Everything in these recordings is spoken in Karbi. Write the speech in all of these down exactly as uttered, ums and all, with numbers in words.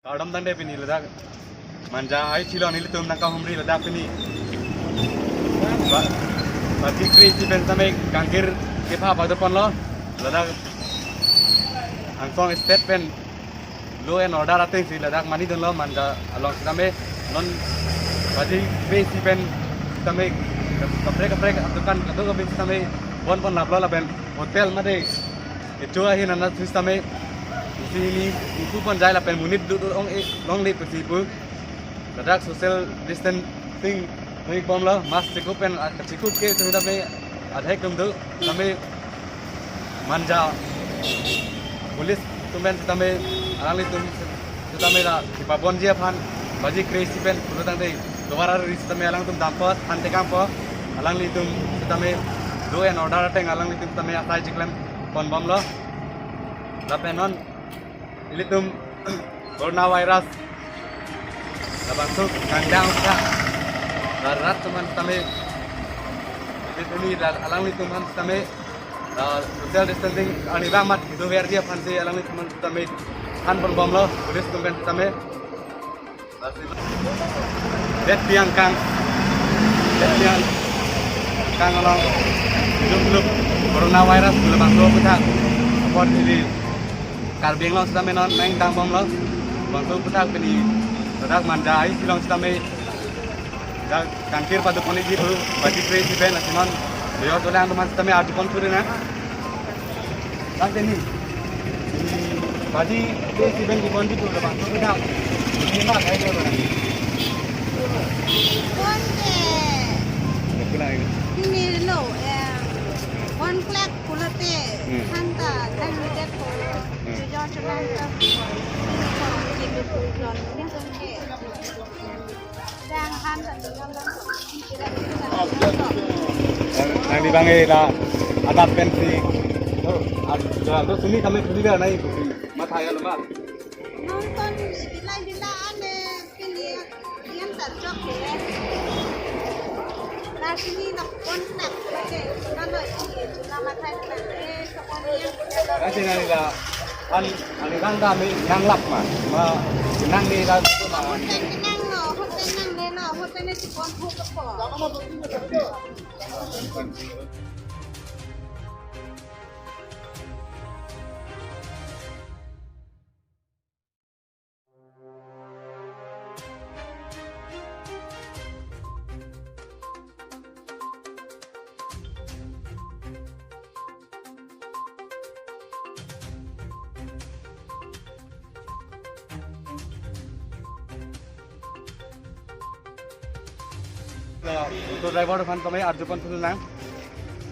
Kardom tangte pini ladak Manja aithilon ilitum nangkahumri ladak pini. Ba, baji kre-isi pen tame kangkir kepha padoponlo. Ladak angsong state pen law and order ateng si ladak mani dunlo Manja along sitame non baji kre-isi pen sitame kaprek kaprek adukan kadokave sitame bonpon laplo lapen hotel mate kecho ahin anat sitame isi hini ingpu ponjai lapen monit dut dut ong e longle pusi pu. Ladak social distancing noi bomlo, mask chekup pen, ah, chekup ke sitame adhek atum do, sitame Manja police atum pen sitame alanglitum sitame la kepabonji aphan baji kre-isi pen pulo tangte tovar ari sitame alangtum dampo, aphan tekangpo, alanglitum sitame law and order ateng alanglitum sitame asai chiklemponbomlo. Lapen non ilitum coronavirus labangso kangdang usa la rat atum aphan sitame, ilitum ni la alanglitum aphan sitame, la social distancing arnivang mat kedoverji aphan si alanglitum aphan sitame thanponbomlo police atum pen sitame. Detpi angkang, detpi angkang along jumluk coronavirus pu labangso aputhak apot ili Karbi Anglong sitame non nangdambomlo. Labangso aputhak pini ladak Manja aithilon sitame dak kangkir padoponji pu baji kre-isi pen lasi non yo dolang teman sitame arjupon suri na. Tangte ni baji kre-isi pen kepon pu labangso aputhak ini ma kai do na. Kepon ke. Kepon ini. Ini lo, eh, one lakh pulote, Hmm. Santa, Santa Cruz, Hmm. George Ransom, John, John, John, John, Nang, nangli bang eh la adap pensi. Oh, ad-, da, da suni kami suni da nai kusi. Matha ya lama. Nonton bila bila ane pili yang tak jok ya. Nah sini nak kontak lagi. Kalau ini juga matha na eh. Kasi nangli la, an, an rang da me yang lap ma, ma, nangli la, ma. Hotel nang lo, hotel nang le lo, hotel ne chikon ho ko. La, auto driver aphan kami arjupon thulonang.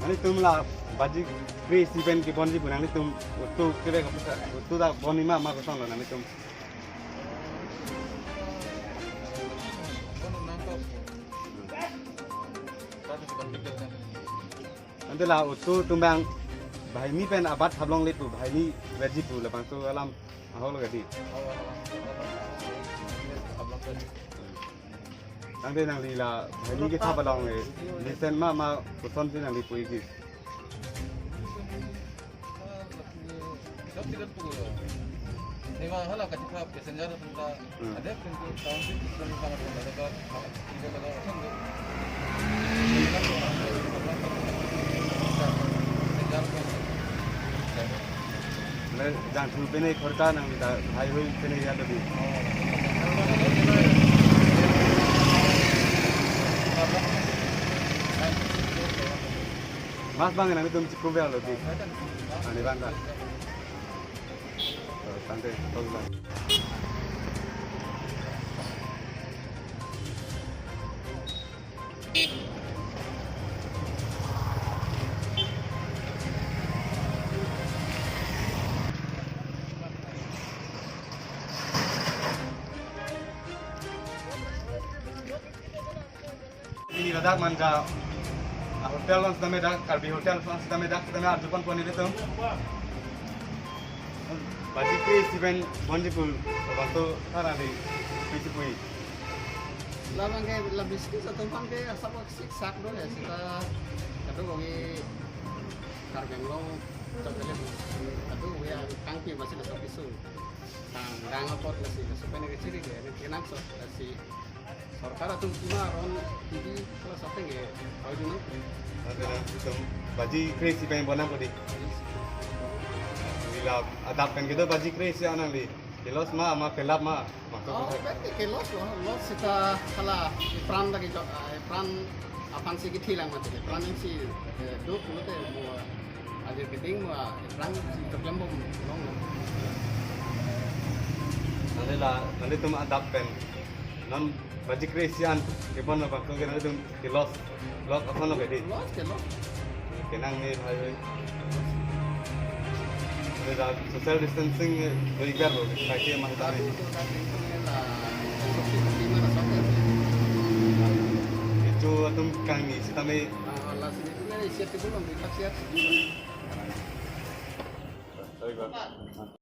Nelitum la baji kre-isi pen kebonji pu nangtum auto kebe ka auto ta boni ma ma kosonlo nangtum. Ante la auto atum abang banghini pen abat hablong le pu banghini verji pu labangso alam ahok lo gadi. Tangte nangli la banghini kethap along le license ma ma kosonsi nangli puji. Sab tiket pu. Nema hala kachikha passenger atum ta Hmm. Ada pintu tahun itu kita minta makan ada ka, ada ka, ada ka. Passenger pen. Le jangthu pene khorka nangta highway pene ya tadi. Mas bang nangtum chikum bel lo di. Ani bang ta. Tangte, tol bang. Ini ladak Manja, ah, hotel along sitame dak, Karbi hotel along sitame dak, sitame arjupon pon ilitum. Baji kre-isi pen bonji pu, labangso than adi, kre-isi pu. Labang ke, la business atum aphan ke asap siksak do ya, sita kadokave Karbi Anglong, chok kali, kadokave angkang pi masih laso piso. Tang, tang apot lasi, laso pen Siri ke, ini kenang so, si sorkar atum kima ron T V kalau sate ke, kalau dulu. Ada itum baji kre-isi pen bonang kodi. Bila adap pen kedo baji kre-isi anang di. Kelos ma, ma kelap ma. Maksud Oh, saya. Berarti kelos lo, los sita salah ipran lagi jok, ah, ipran aphan si kithi lang mati. Ipran yang si, eh, duk lo te mo alir keding mo, ah, ipran si keklem bom long lo. Nali la, nalitum adap pen. Non baji kre-isi an, kepon lo bangko ke nalitum kelos, los aphan lo kedi. Los kelos. Kenang ni hai. Ada social distancing, eh, doi ber lo, kaike mah tadi. Itu atum kang ni sitame. Ah, last ini tu ni siap itu belum, siap siap. Sorry, Pak.